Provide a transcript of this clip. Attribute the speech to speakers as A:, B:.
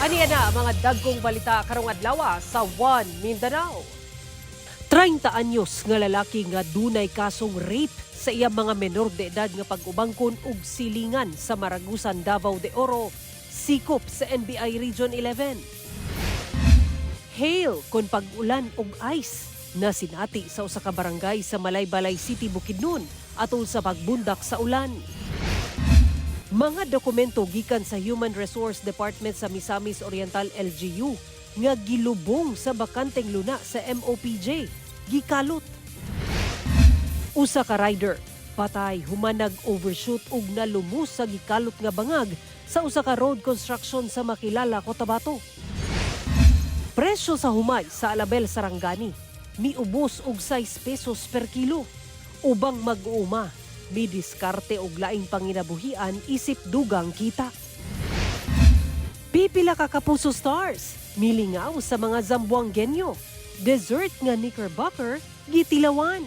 A: Ania na ang mga dagkong balita karong adlaw sa One Mindanao. 30 anyos nga lalaki nga dunay kasong rape sa iyang mga menor de edad nga pag-ubangkon ug silingan sa Maragusan, Davao de Oro, sikop sa NBI Region 11. Hail kon pag-ulan og ice na sinati sa usa ka barangay sa Malaybalay City, Bukidnon atol sa pagbundak sa ulan. Mga dokumento gikan sa Human Resource Department sa Misamis Oriental LGU nga gilubong sa bakanteng luna sa MOPJ gikalot. Usa ka rider patay human nag-overshoot ug nalumos sa gikalot nga bangag sa usa ka road construction sa Makilala, Cotabato. Presyo sa humay sa Alabel, Sarangani miubos og 6 pesos per kilo. Ubang mag-uuma, midiskarte og laing panginabuhian isip dugang kita. Pipila ka Kapuso stars milingaw sa mga Zamboangueño. Dessert nga Knickerbocker gitilawan.